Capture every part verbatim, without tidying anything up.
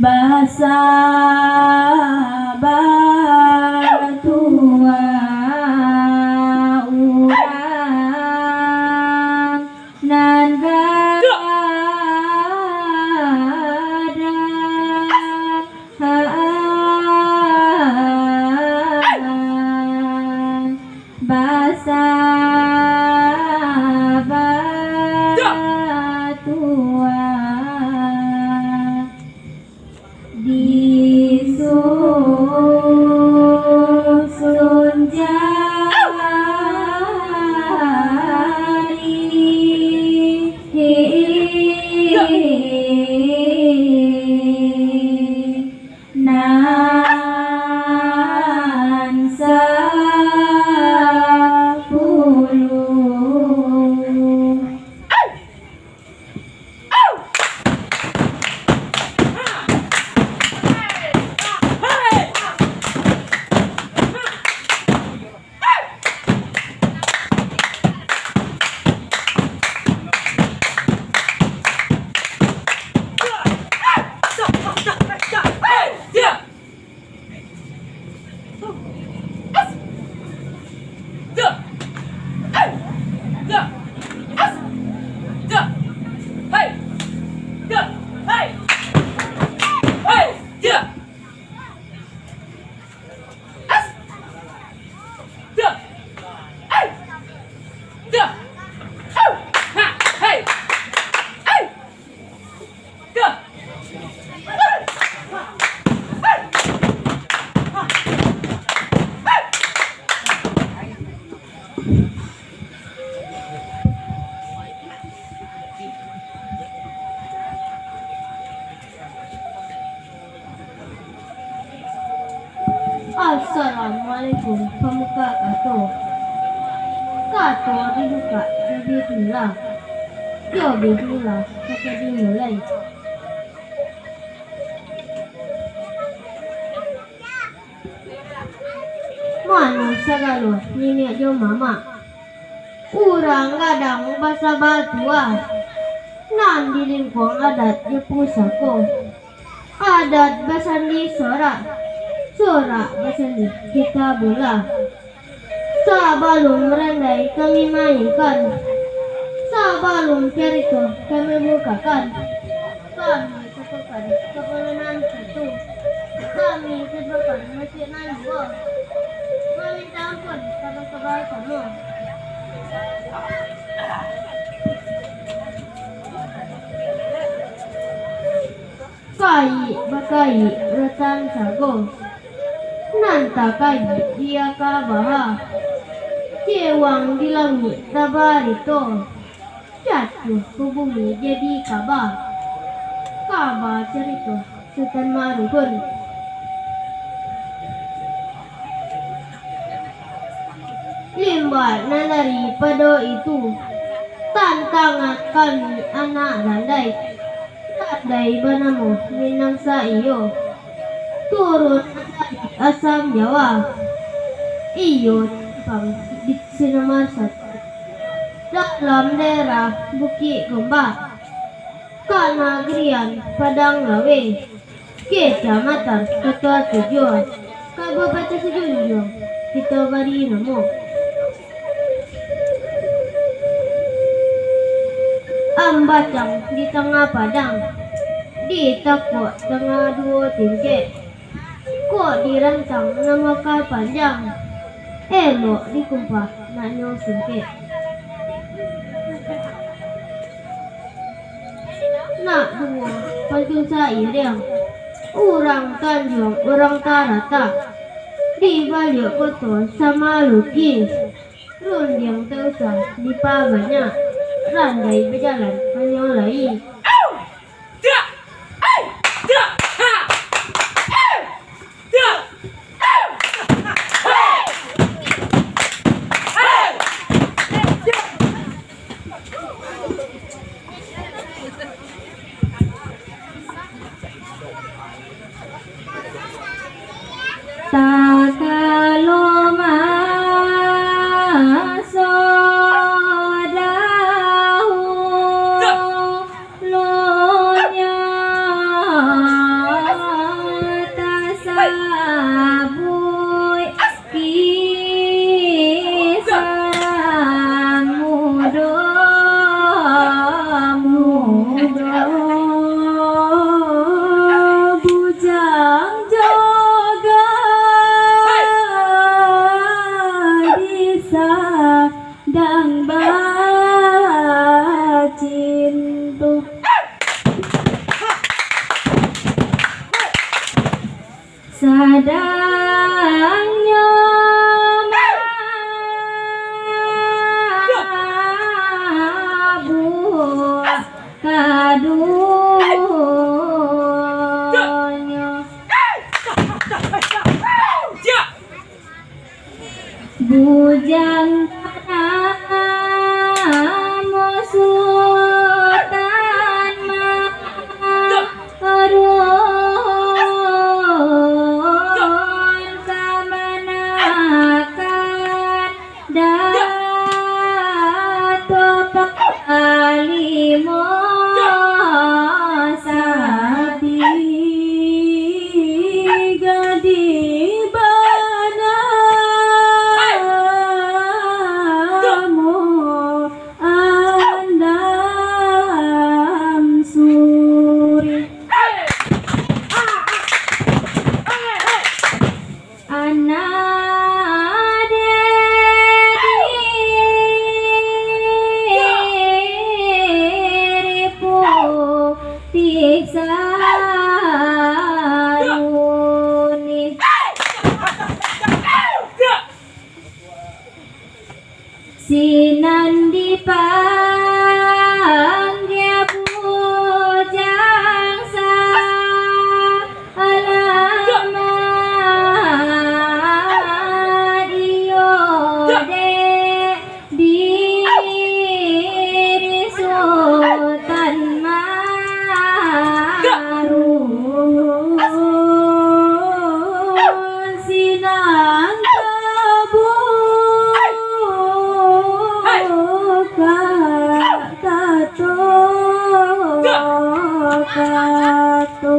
Basaba tuah urang nan gadang, basaba tuah. Disusun jari nan sapuluah. Assalamualaikum, pamuka kato. Kato dibukak jo bismillah. Jo bismillah, kato dimulai. Mano sagalo niniak jo mamak. Urang gadang basaba tuah, nan di lingkuang adat jo pusako. Adat basandi sorak, sorak basandi kitabullah. Sabalun randai kami mainkan, sabalun carito kami bukakan, kami Sapakan kapalo nan satu. Kami sapakan masuak nan duo. Maminta ampun kabake basamo. Kaik bakaik rotan sago, nan takaik di aka baha. Cewang di langik tabarito. Jatuah ka bumi jadi kaba. Kaba carito Sutan Maruhun. Limbah nan daripado itu, tantangan kami anak randai. Randai banamo Minang Saiyo. Turun dari Asam Jawa. Iyo tampang di Sinomar Satu. Dalam daerah Bukik Gombak, kanagarian Padang Laweh, Kecamatan Koto Tujuah, Kabupaten Sijunjuang, kito bari namo. Ambacang di tangah padang, ditakok tangah duo tingkek. Kok dirantang nan maka panjang, elok dikumpah nak nyo singkek. Nak duo pantun sairiang, urang Tanjuang, urang Taratak, di baliak koto Samaluki, rundiang tausah dipabanyak, randai bajalan hanyo lai. Takalo maso dahulu, Lonya Sadang nyo mabuak kadunyo. Bujang tanamo Sutan Maruhun kamanakan Datuak Panglimo Sati. Gadih bana mo andam suri. Anak diri putih saruni. Sinan dipanggia bujang salamat, iyo dek diri Sutan Maruhun. Sinan tabukak kato-kato.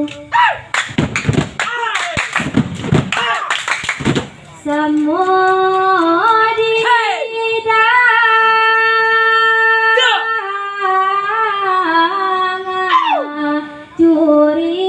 Samo di dangah curitonyo.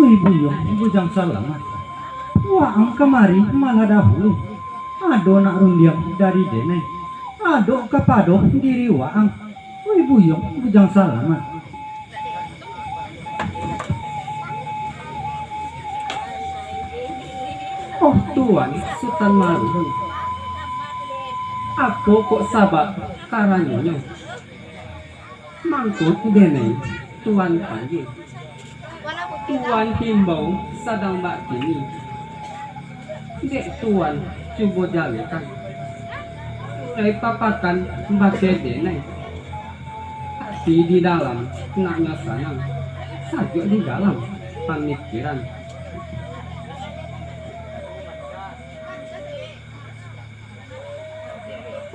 Wih, Buyuang Bujang Salamat, waang kamari malah dahulu. Ado nak rundiang dari denai, ado kapado diri waang. Wih, Buyuang Bujang Salamat. Oh, Tuan Sutan Maruhun, apo kok sabab karanonyo? Mangko denai Tuan panggia, Tuan himbau sadang bakini. Dek Tuan cubo jalekan, lai papakan bakeh denai. Ati di dalam nak nyo sanang, sajuak di dalam pamikiran.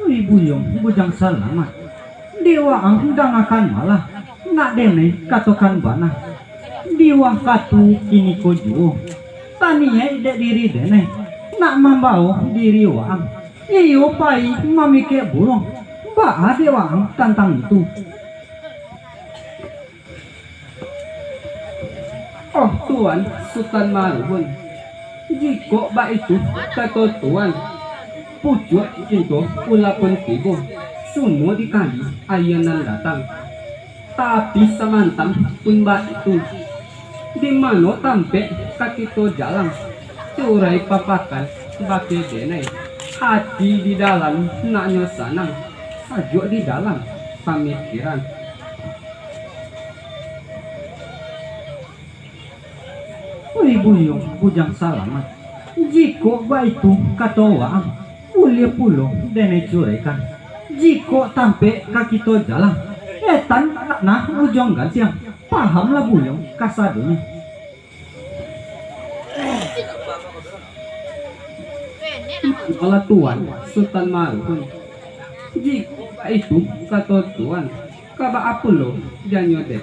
Oi Buyuang Bujang Salamat, dek waang dangakan malah, nak denai katokan bana. Di wakatu kiniko juo, taniaik dek diri denai nak mambao diri waang, iyo pai mamikek buruang, baa dek waang tantang itu. Oh Tuan Sutan Maruhun, jikok baitu kato Tuan, pucuak kinto ulapun tibo, sumua dikali aia nan datang. Tapi samantang pun baitu, di mano tampek ka kito jalang, curai papakan bakeh denai, ati di dalam nak nyo sanang, sajuak di dalam pamikiran. Oi Buyuang Bujang Salamat, jikok baitu kato waang, buliah pulo denai curaikan. Jikok tampek ka kito jalang, etan ranah ujuang gantiang, Pahamlah buyuang kasadonyo. Alah Tuan Sutan Maruhun. Jikok baitu kato Tuan, ka baa pulo janyo dek?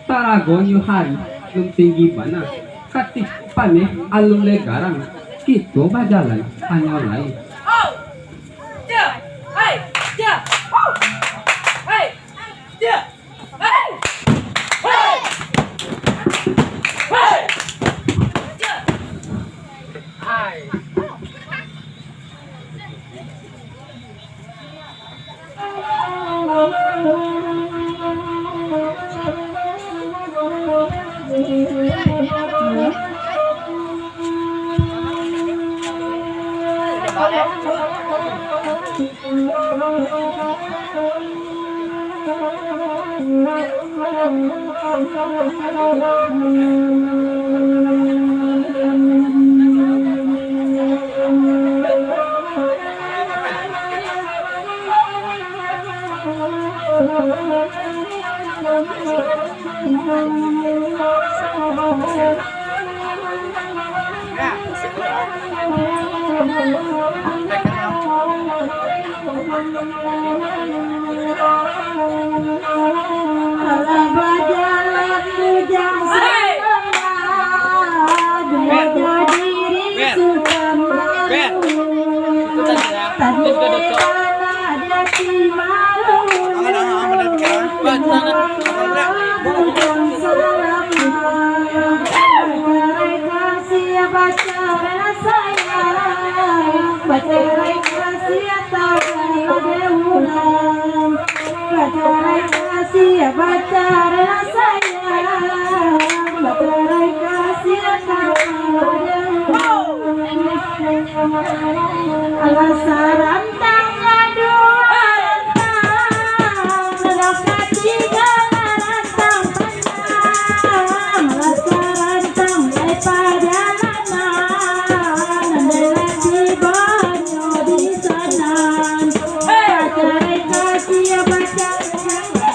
Taragonyo hari alun tinggi bana, katiko paneh alun lai garang, kito bajalan hanyo lai. Alah bajalan bujang selamat, dek diri sudah malu. Tadi anak dati malu. Bujang selamat, bujang selamat. Mereka siap baca rasa sayang, baca rasa sayang. Batarai kasih, batarai sayang, batarai kasih sayang. Alah sarantang gadua rantang, alah katigo rantang panjang, alah sarantang lai pajalanan, nan lai tibo di sanan. Batarai kasih, batarai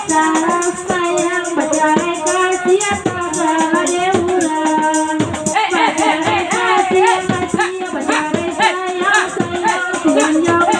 sayang, batarai kasih, batarai urang. Batarai kasih, kasih, batarai sayang, sayang, tunjuak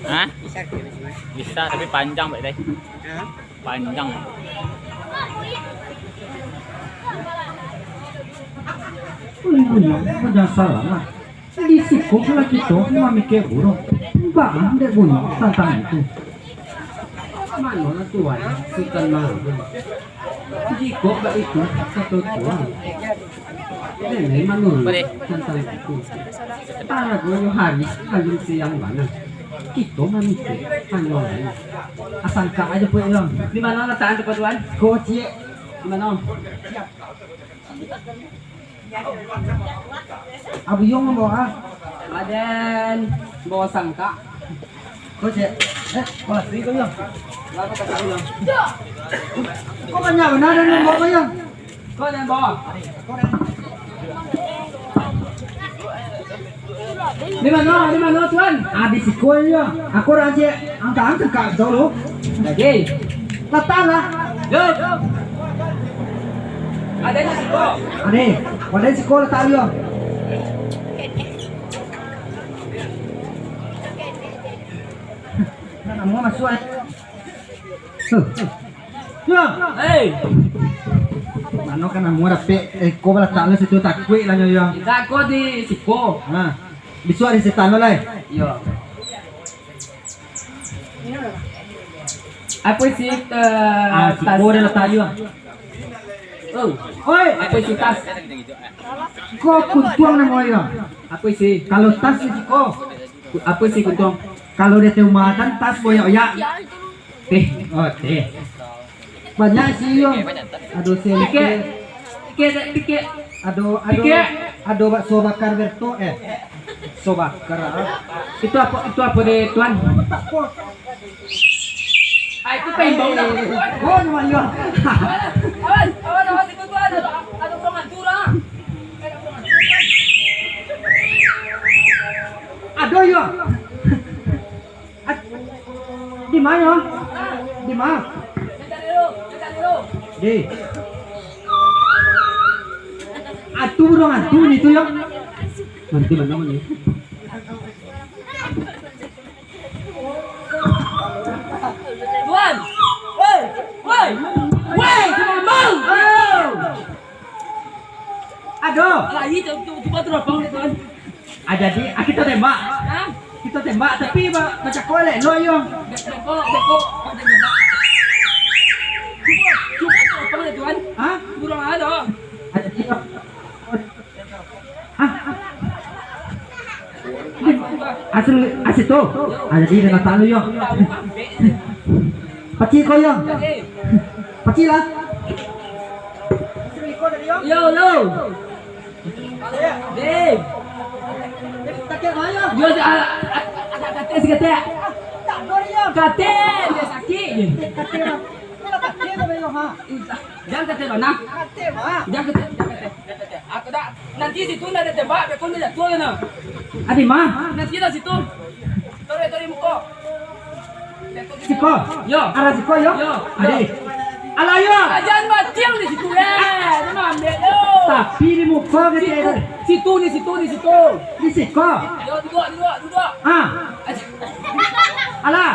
Hah? Bisa, tapi panjang, Pak, deh. Hah? Panjang. Bunyi, bunyi, jangan salah lah. Di siko lah kito mamikir burung. Baa dek bunyi tantang itu. Mano lah tuan, Sutan Marudu? Jikok baitu, kato tuan, denai manuruik tantang itu. Paragonyo hari alun siang bana. Kito mamikir hanyo lain. Asangka ajo puek yo. Di mano latakan tempat tuan? Ko ciek. Di mano? Abuyuang mambawa. Badan bawa sangka. Ko ciek. Eh, ko lasi ko yo. Lako tak ko yo. Ko banyak bana nan mambawa ko yo. Ko nan bawa. Di mano? Di mano, tuan? Ah, di siko yo. Aku rancak angka-angka dulu. Lagi. Latak lah. Yo. Ado di siko. Ado. Ado di siko latak yo. Nak namo masuak, eh? Huh. Yo. Hei. Mano ka namo dapek, eh, ko balatak lo situ, takuik lah nyo yo. Indak, ko di siko. Ha. Bisuak di sitan lo lai. Iyo. Apo isi, eh, ah, siko tas? Dah latak yo. Oh. Oi, apo isi tas? Ko kuntuang namo yo. Apo isi? Kalau tas di siko. Apo isi kuntuang? Kalau di ateh umah kan tas boyak-oyak. Teh, oh, teh. Banyak sih, yo. Ado senter. Tikek. Tikek, tikek. Ado, ado, tikek. Ado bakso bakar Berto, eh. Bakso bakar, ah. Itu apo, itu apo deh, Tuan? Ah, itu paimbau lah. Oh, cuma yo. Awas, awas, awas, itu Tuan. Ado, ado urang hantu lah. Ado, yo. At-, di ma? Di ma? Di. Atu buruang atu ni tu yo. Nanti mana ni? Tuan! Woi! Woi! Woi! Tuan, bang! Ado. Alah, iyo, cu-, cu-, cubo tarobang dek Tuan. Ah, jadi, ah, kito tembak. Hah? Kito tembak, tapi ba-, bacako elok-elok yo. Be-, beko, beko, beko tembak. Cubo, cubo tarobang dek Tuan. Hah? Buruang ado. Ah, jadi, ah. Hah? Asli, asli tu. Ah, jadi, dah datang lu, yo. Pacik ko, yo. Pacik lah. Yo, yo. Deh. Yo, a-, a-, a-, katek sakatek. Katek, dia sakik je. Jan katek bana. Jan katek, jan katek, jan katek. Aku dak, nanti situ ndak ado tembak, beko ndak jatuah kena. Adi mah? Nanti lah situ. Tarik, tarik muko. Siko? Yo. Arah siko, yo? Yo. Adi. Alah, yo. Ajan batiang di situ, eh. Dia ambil, yo. Tapi di muko ke situ, situ ni, situ ni, situ. Di siko? Yo, duduk, duduk, duduk. Ah. Ajan. Alah.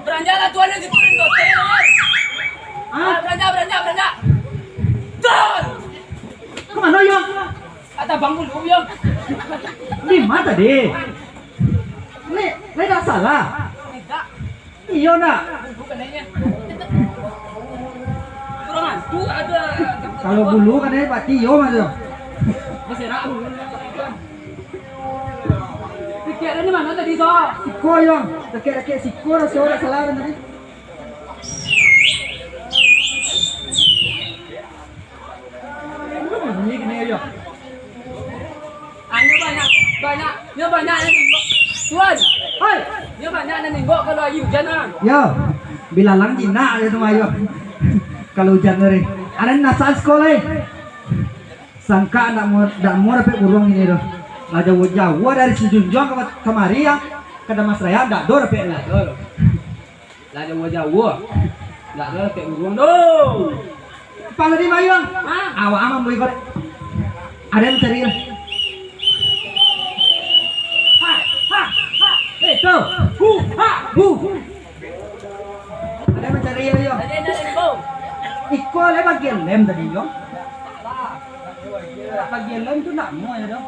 Beranjaklah Tuan di situ, di hotel, kan? Ah. Ah, beranjak, beranjak, beranjak. Tuan! Ka mano, yo? Kata Bang Bulu, yo. Di ma tadi? Ni, ni dak salah. Tidak. Iyo nak. Bulu kanai. Kurang hantu ada. Kalau bulu kanai, berarti iyo mah tu. Beserak bulu. Pikir ni mano tadi, so? Siko, yo. Dakek-dakek siko, raso dak salah tadi. Bunyi kini yo. Ah, nyo banyak, banyak, nyo banyak nan ninggok. Tuan, hoi, nyo banyak nan ninggok kalau lagi ujan, ah. Yo, bilalang jinak aja tu, ayo. Kalau ujan tadi. Ada nan nasaan siko lai. Sangka ndak mau, ndak mau dapek buruang ini doh. Lah jauah-jauah dari Sijunjuang ka, kamari ya, ka Dharmasraya ndak ado dapek lah. Lah jauah-jauah. Ndak ado dapek buruang doh. Pang tadi mayuang. Hah? Awak aman bui kau. Ada yang cari lah. Ha, ha, ha. Eh, Ado mancari yo, yo. Iko lah bagian lem tadi, yo. Bagian lem tu ndak muah yo, doh.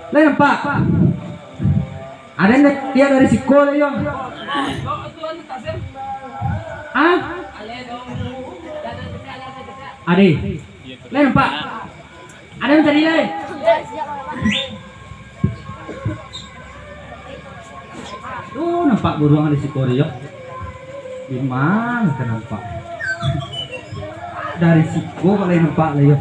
Lah nampak? Ado nan liek dari siko lah, yo. Ah? Ade. Lah nampak? Ado nan tadi lai. Tu nampak buruang di siko tu, yo. Di ma ka nampak? Dari siko kok lai nampak lai, yo.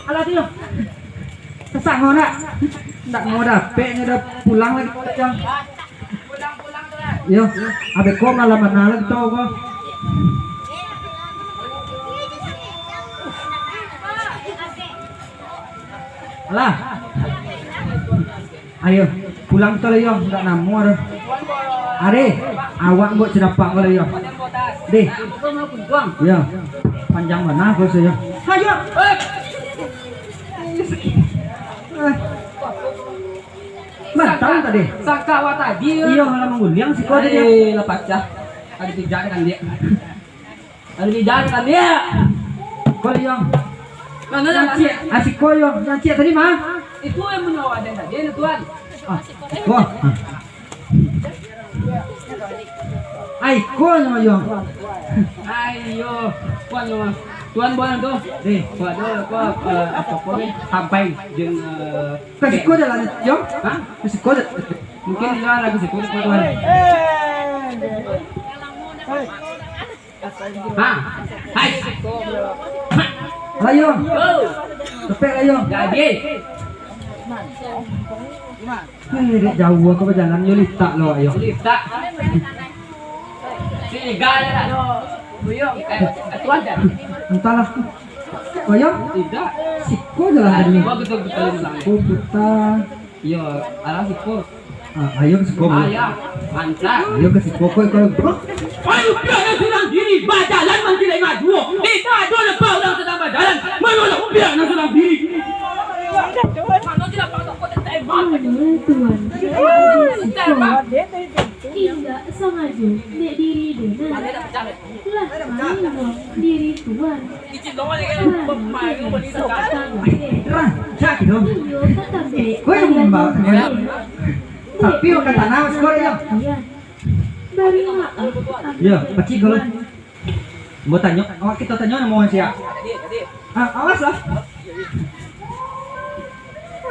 Alah tu, yo. Sasak nyo nak. Ndak mau dapek nyo dah pulang lai, yo. Yo, abih ko malam mana lai kito ko. Alah. Ayo, pulang kito lai, yo, ndak namuah doh. Ade, awak buek sadapak ko lai, yo. Deh. Yo. Panjang bana ko, yo. Ayo. Eh. Mantap tadi. Sangka awak tadi. Iyo, lah mangguliang siko tadi. Eh, lah pacah. Ado pijak dek kandiak. Ado pijak dek kandiak. Ko, yo. Mano nan ciek? Ah, siko, yo. Nan ciek tadi mah. Itu nan punyo awak tadi, Tuan. Ah, siko. Ai, ko nyo, yo. Ai, yo. Ko nyo. Tuan buang tu. Deh. Ko ado ko, eh, apo ko ni? Sampai jeung, eh, ka siko jalan, yo? Hah? Ka siko jalan. Mungkin di luar lagi siko, Tuan. Ha. Hai. Ha. Ayo. Cepek ayo. Jadi. Ni dek jauah ko bajalan, yo litak lo, ayo. Litak. Si Iga je lah. Buyung. Eh, Tuan dah. Entahlah. Ayo. Tidak. Siko jalan tadi. Siko betul-betul pulang. Siko putar. Iyo, alah siko. Ah, ayo ka siko, ah, mah. Iyo, mantap. Ayo ka siko, ko, ko, ko. Ayo, biak nan surang diri, bajalan mangkilek maduo. Indak ado nampak urang sadang bajalan, manolak biak nan surang diri. Mano, Tuan? Indak sangajo dek diri den. Lah main diri Tuan. Rancak gitu. Iyo, tatap. Eh, ko nan mambao. Tapi awak ka tanah, siko yo. Iyo. Bari maaf. Yo, pacik kalau. Ambo tanyo, awak kito tanyo namo sia? Ah, awas lah.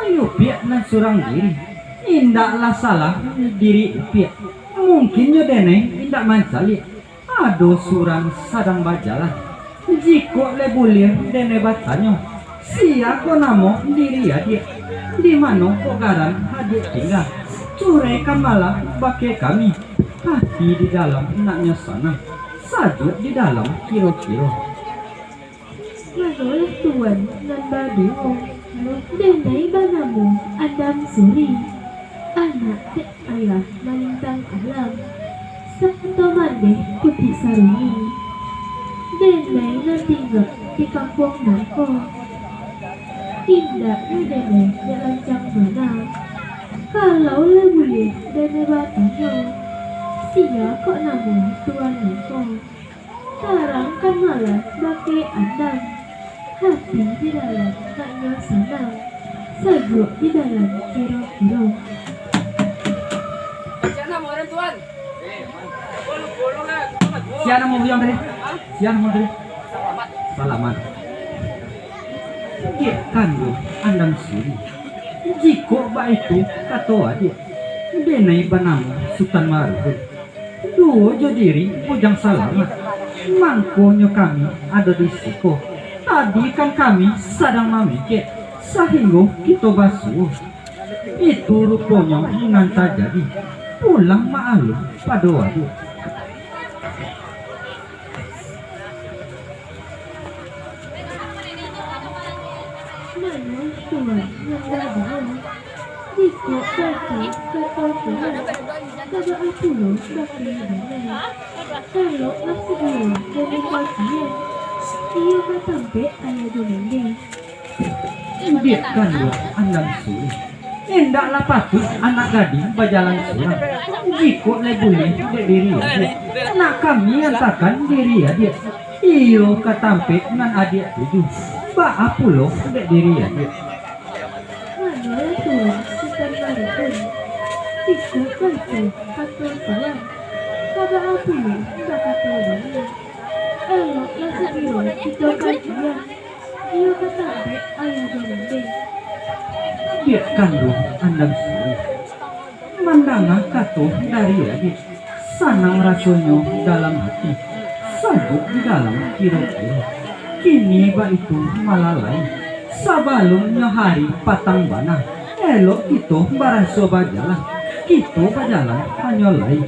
Ayo, Piak nan surang diri. Indaklah salah diri Piak. Mungkin nyo denai indak mancaliak. Ado surang sadang bajalan. Jikok lai buliah, denai batanyo, sia ko namo diri adiak? Di mano kok garan adiak tingga? Curaikan malah bakeh kami. Hati di dalam naknyo sanang, sajuak di dalam kiro-kiro. Manolah Tuan nan baduo, denai banamo Andam Suri, anak dek Ayah Malintang Alam, sato mandeh Putik Saruni. Denai nan tingga di kampuang nangko, indaknyo denai dek rancak bana. Kalau lah buliah denai batanyo, sia kok namo Tuan nangko? Tarangkan malah bakeh Andam. Hati di dalam naknyo sanang, sajuak di dalam kiro-kiro. Sia namo urang tadi? Sia namo tadi? Salamat. Diak kanduang Andam Suri. Jikok baitu kato adiak, denai banamo Sutan Maruhun. Duo jo diri Bujang Salamat. Mangkonyo kami ado di siko. Tadi kan kami sadang mamikek, sahinggo kito basuo. Itu ruponyo nan tajadi. Pulang maalun pado adiak. Mano Tuan nan baduo? Iko kaki ka tapulang, ka baapo lo bakeh bana? Eloklah saguro bangun pagi, iyo ka tampek ayah jo bundeh. Diak kanduang Andam Suri, indaklah patuik anak gadih bajalan surang. Jikok lai buliah dek diri adiak, nak kami antakan diri adiak, iyo ka tampek nan adiak tuju. Baa pulo dek diri adiak? Manolah tuan Sutan Marukun, iko kaki ka tapulang, ka baapo lo bakato bana? Eloklah saguro kito kajian, iyo ka tampek ayah jo bundeh. Diak kanduang Andam Suri, mandanga kato dari adiak, sanang rasonyo dalam ati, sajuak di dalam kiro-kiro. Kini baitu malah lai, sabalunnyo hari patang bana, elok kito baraso bajalan, kito bajalan hanyo lai.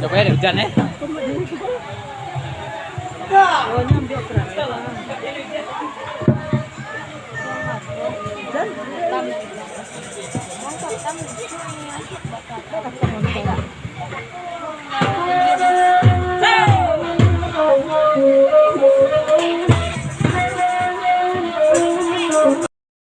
Coba ya, hujan, eh.